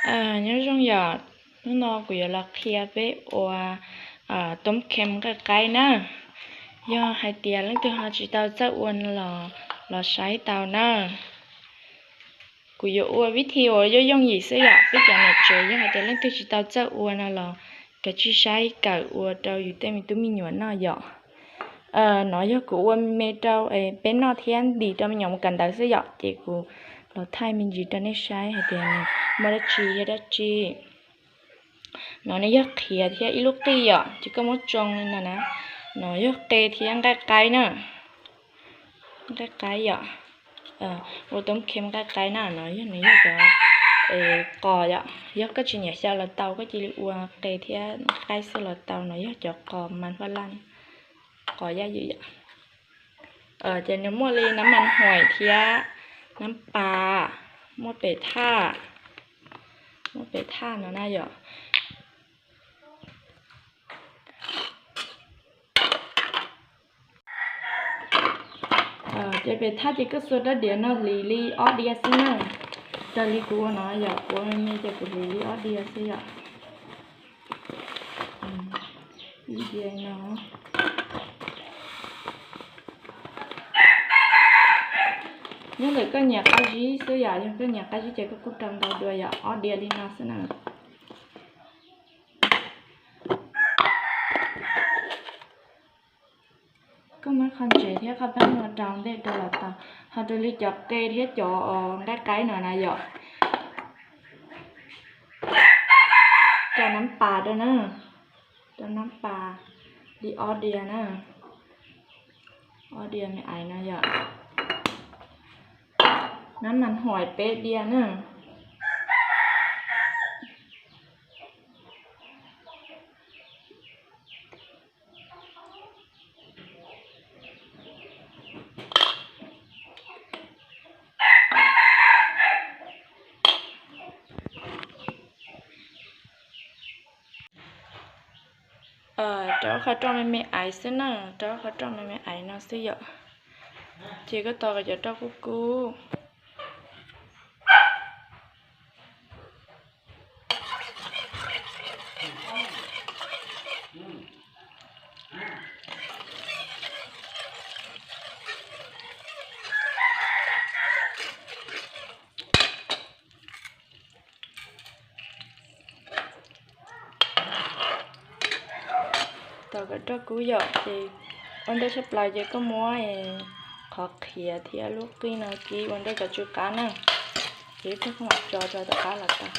Nyob zoo yom, hnub no kuv yuav los qhia peb ua toob kheem nqaij qaib na. Yog hais tias leej twg ho tsis tau txawj ua no los, los saib tau na. Kuv yuav ua vib thi uas yooj yooj yim xwb yom, peb cov niam tsev yog hais tias leej twg tsis tau txawj ua no los kav tsij saib kawm ua rau yus tej me tub me nyuam noj yom. No yog kuv ua me rau peb noj thiab ntim rau me nyuam mus kawm ntawv xwb yom, ces kuv los thaij me ntsis rau nej saib hais tias nws muaj dab tsi thiab dab tsi. No nws yog qhiav thiab ib lub qij yom, ces koj muab tsoo li no na. No yog qe thiab nqaij qaib na. Nqaij qaib yom. Ua toob kheem nqaij qaib na, no yog nws yog cov qos yom. Yog koj tsis nyiam xyaw los tau, koj cia li ua qe thiab nqaij xwb los tau, no yog cov qos mas hua laj, qos yaj ywm yom. Ces nws muaj li nab mas hoim thiab nab pas, muaj pem thaj, muaj pem thaj no na yom. Ces pem thaj ces koj xuas rab diav no hliv li ob diav xwb na. Raws li kuv ua no yom, kuv ua me me ces kuv hliv li ob diav xwb yom. Ib diav no. Nyob ntawm koj nyiam qab zib xwb yom, yog koj nyiam qab zib ces koj kuj rau ntau dua yom, ob diav li no xwb na. Koj muab qhov ntsev thiab qhov peb no rau ntej rau los tau. Ho raws li cov qe thiab cov nqaij qaib no na yom, rau nab pas rau na, rau nab pas li ob diav na, ob diav me ais no yom, nab mas hoim peb diav na. Rau qhov roj me me aiv xwb na, rau qhov roj me me aiv no xwb yom. Ces koj tos kom cov roj kub kub. Tos kom roj kub yom, ces ua ntej tshaj plaws ces koj muab qhov qhiav thiab lub qij no kib ua ntej kom tsw qab na. Ces ib pliag koj mam tso rau tom qab los tau.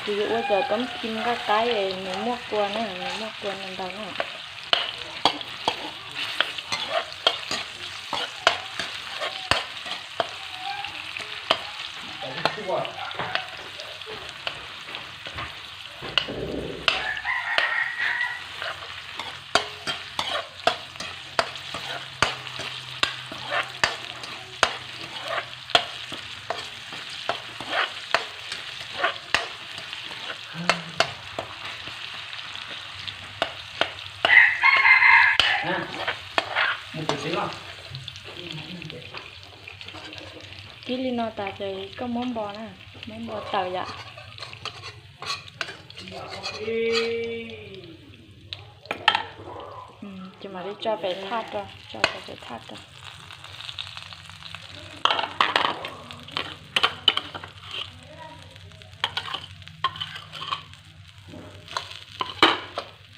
Ces yuav ua cov toob kheem nqaij qaib es nws muaj kua na, nws muaj kua ntau ntau na. Kib li no tas ces koj muab npo na, muab npo tawm yom. Ces mam li tso pem thaj rau, tso pem thaj rau.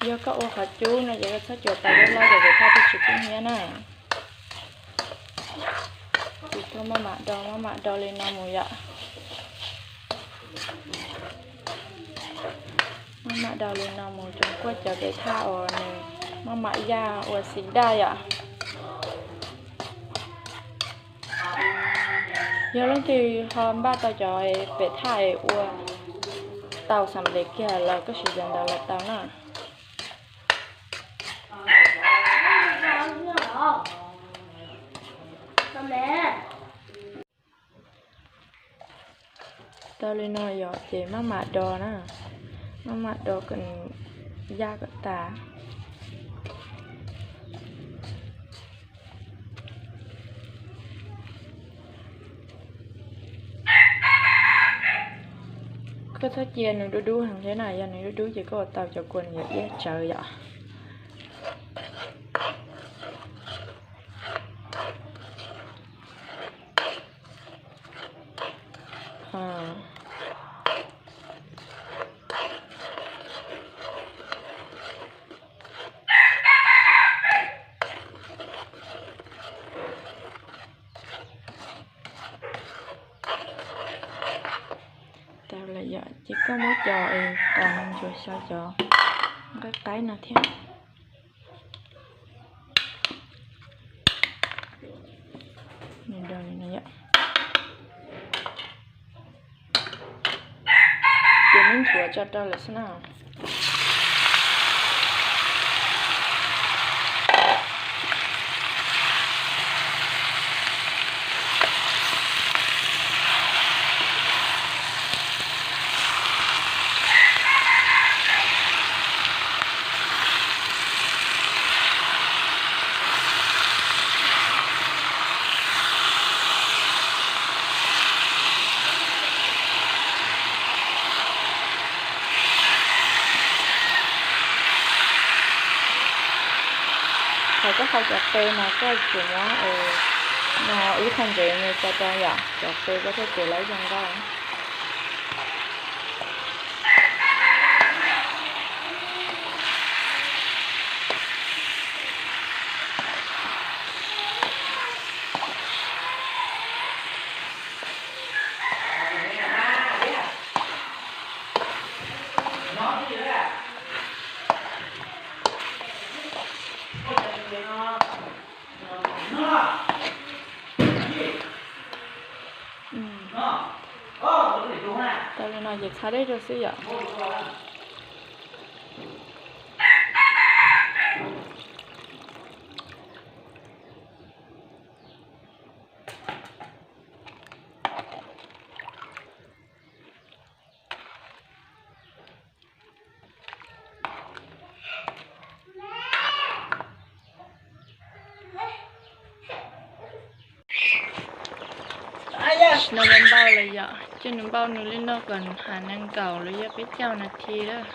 Yog koj ua qhov cub no ces koj txhob cuam tais loj loj ces pem thaj twb tsis kub hnyiab na. Ces koj maj mam do, maj mam do li no mus yom. Maj mam do li no mus tsoom kuaj cov pem thaj uas nws maj mam yaj ua xim daj yom. Yog leej twg ho npaj tau cov pem thaj es ua tau xam lej kiag los koj siv cov ntawd los tau na. Tau li no yom, ces maj mam do na, maj mam do kom nws yaj kom tas. Koj txhob cia nws dub dub heev thiab na, yog nws dub dub ces koj ua tau cov kua nws yuav iab tsawv yom. Tau lawm yom, ces koj muab cov es tos no ntsuas xyaw cov nqaij qaib no thiab. Ces muab ntxuav tso rau lawm xwb na. Thaum koj hau cov qe mas koj tsuas muab no ib thaj ntsev no tso rau yom, cov qe koj thiaj tsis laib zoo nkauj. Tau li no ces txhab dej rau xwb yom. Tam sim no npau lawm yom, coj nws npau nws li no kom nws hav nees nkaum los yog peb caug nas this lawm.